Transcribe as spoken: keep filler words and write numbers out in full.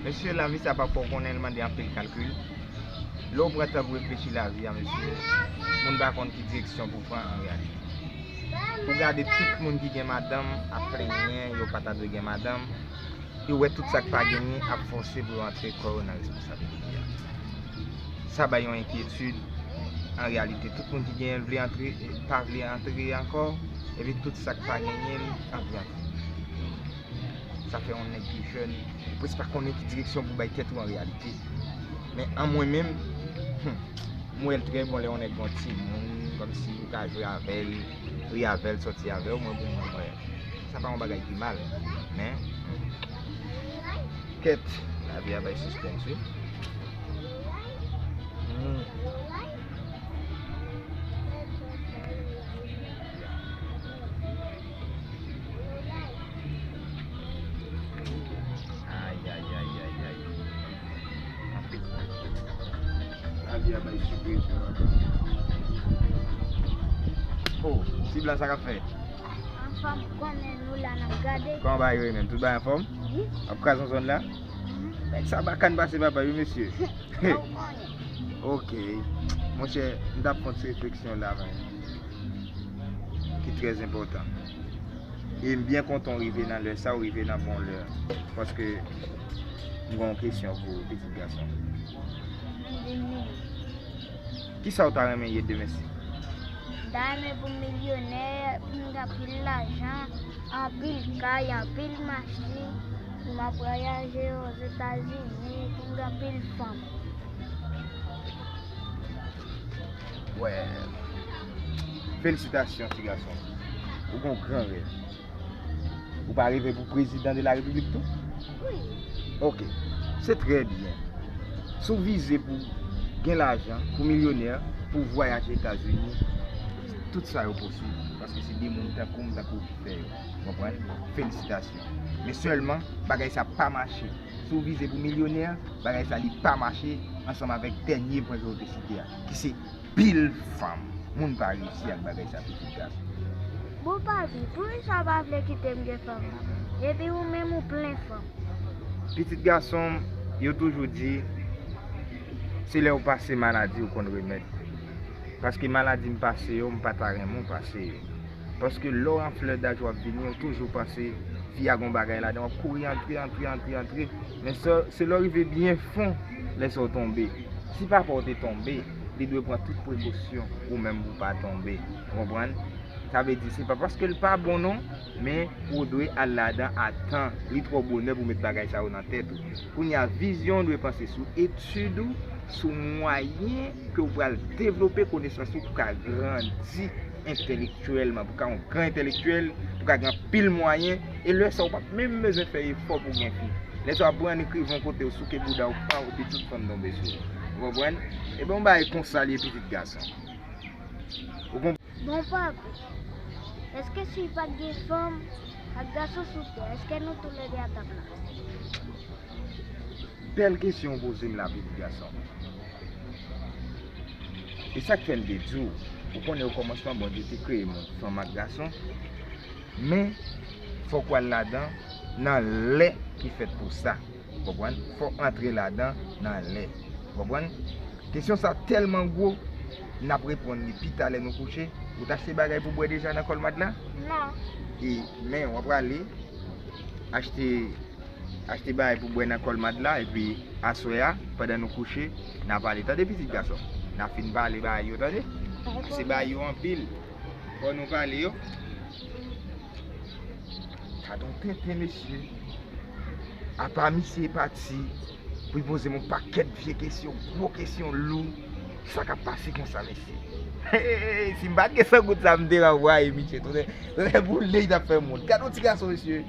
Mesye, lavi sa pa fè w konnen, l mande anpil kalkil. Lè w pran tan pou reflechi lavi a, mesye, moun pa konn ki direksyon pou pran an reyalite. Ou gade tout moun ki gen madanm ap plenyen yo pa ta dwe gen madanm, e w wè tout sa k pa genyen ap fòse pou yo antre kò yo nan responsabilite a. Sa bay yon enkyetid. An reyalite, tout moun ki genyen l vle antre, pa vle antre ankò, epi tout sa k pa genyen l anvi antre. Sa fè yon nèg ki jèn, ou prèske pa konnen ki direksyon pou bay tèt ou an reyalite. Men an mwen menm, hmm, m wè l trè bon lè yon nèg gon timoun, kòmsi ou ka jwe avè l, ri avè l, sòti avè l, mwen pou mwen, mwen, sa pa yon bagay ki mal. Men, kèt, lavi a bay sispens, wi. Hmm. Ay, ay, ay, ay, ay. Lavi a bay sipriz. Oh, ti blan, sa k ap fèt? Anfòm, konnen nou la n ap gade. Kòman bagay yo ye menm? Tout bagay anfòm? Wi. Ap kraze yon zòn la? Mhm. Nèg sa bakann pase papa yo, mesye. Sa w konnen. Ok. Monchè, m t ap fè yon ti refleksyon la, men, ki trè enpòtan. E m byen kontan w rive nan lè sa, w rive nan bon lè. Paske m gen yon kesyon pou ou, pitit gason. Mande m. Kisa w ta renmen ye demen si? M ta renmen pou m milyonè, pou m gen anpil lajan, anpil kay, anpil machin, pou m ap vwayaje Ozetazini, pou m gen anpil fanm. Well, felisitasyon, ti gason. Ou gen yon gran rèv. Ou pa reve pou prezidan de la repiblik tou? Wi. Ok. Se trè byen. Si w vize pou gen lajan, pou milyonè, pou vwayaje Etazini, tout sa yo posib. Paske se de moun tankou m, tankou w ki fè yo. Ou konprann? Felisitasyon. Men sèlman, bagay sa pa mache. Si w vize pou milyonè, bagay sa li pa mache ansanm avèk dènye pwen ke w te site a, ki se pil fanm. Moun pa reyisi ak bagay sa, pitit gason. Bon, papi, poukisa w pa vle kite m gen fanm nan? Epi ou menm ou plen fanm. Pitit gason m, yo toujou di, se lè w pase maladi ou konn remèd. Paske maladi m pase yo, m pa ta renmen w pase yo. Paske lè w an flè daj w ap vini, w toujou panse fi a gon bagay ladan, w ap kouri antre, antre, antre, antre. Men se, se lè w rive byen fon, lè sa w tonbe. Si papa w te tonbe, li dwe pran tout prekosyon ou menm pou w pa tonbe. Ou konprann? Sa vle di, se pa paske l pa bon non, men ou dwe al ladan a tan. Li twò bonè pou met bagay sa yo nan tèt ou. Kounye a, vizyon w dwe panse sou etid ou, sou mwayen ke w pral devlope konesans ou pou ka grandi entelektyèlman, pou ka yon gran entelektyèl, pou ka gen anpil mwayen, e lè sa w p ap menm bezwen fè efò pou gen fi. Lè sa w ap pran ekrivan kote w souke bouda w pa w epi tout fanm tonbe sou ou. Ou konprann? Ebyen yon bagay konsa l ye pitit gason. Ou konprann? Bon papi, èske si pa t gen fanm ak gason sou tè, èske nou toulède ap la? Bèl kesyon w poze m la, pitit gason. E sa k fè m te di w, ou konnen okòmansman Bondye te kreye moun, fanm ak gason, men fòk w al ladan nan lè ki fèt pou sa. Ou konprann? Fò w antre ladan nan lè. Ou konprann? Kesyon sa tèlman gwo, n ap reponn li pita lè nou kouche. Ou t achte bagay pou bwè deja nan Colmart la? Non. E, men, w ap prale achte, achte bagay pou bwè nan Colmart la, epi aswè a, pandan nou kouche, n a pale. Tande, pitit gason? N a fin pale bagay yo, tande? Paske se bagay yo anpil. Fò nou pale yo. Gad on tenten, mesye. Apa misye pati pou l poze m yon pakèt vye kesyon, gwo kesyon lou. Sa k ap pase konsa, mesye? Hey, si m pa t gen san goud sa, m te ranvwaye misye. Tonnè, tonnè boule, li t ap fè m wont. Gad on ti gason, mesye.